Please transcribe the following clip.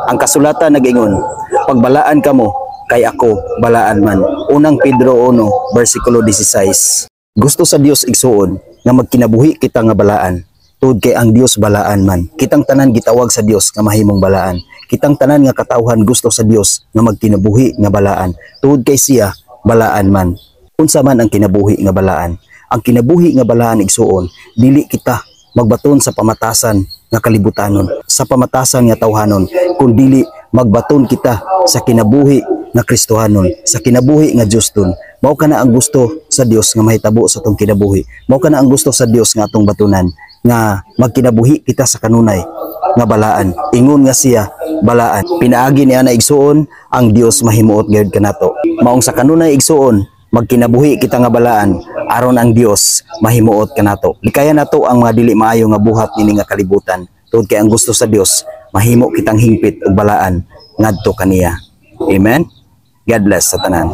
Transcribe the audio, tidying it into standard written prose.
Ang kasulatan nag-ingon, "Pagbalaan kamo kay ako balaan man." Unang Pedro 1 versikulo 16. Gusto sa Dios, igsuon, nga magkinabuhi kita nga balaan tungod kay ang Dios balaan man. Kitang tanan gitawag sa Dios nga mahimong balaan. Kitang tanan nga katawhan gusto sa Dios nga magkinabuhi nga balaan tungod kay siya balaan man. Unsa man ang kinabuhi nga balaan? Ang kinabuhi nga balaan, igsuon, dili kita magbaton sa pamatasan nga kalibutanon, sa pamatasan nga tawhanon, kun dili magbaton kita sa kinabuhi nga Kristohanon, sa kinabuhi nga Diyoston. Mao kana ang gusto sa Dios nga mahitabo sa atong kinabuhi. Mao kana ang gusto sa Dios nga atong batunan, nga magkinabuhi kita sa kanunay nga balaan. Ingon nga siya balaan. Pinaagi niya na, igsuon, ang Dios mahimuot gayud kanato. Maong sa kanunay, igsuon, magkinabuhi kita nga balaan aron ang Dios mahimuot kanato. Likayan nato ang mga dili maayo nga buhat nini nga kalibutan. Tungod kay ang gusto sa Dios, mahimo kitang hingpit ug balaan ngadto kaniya. Amen. God bless sa tanan.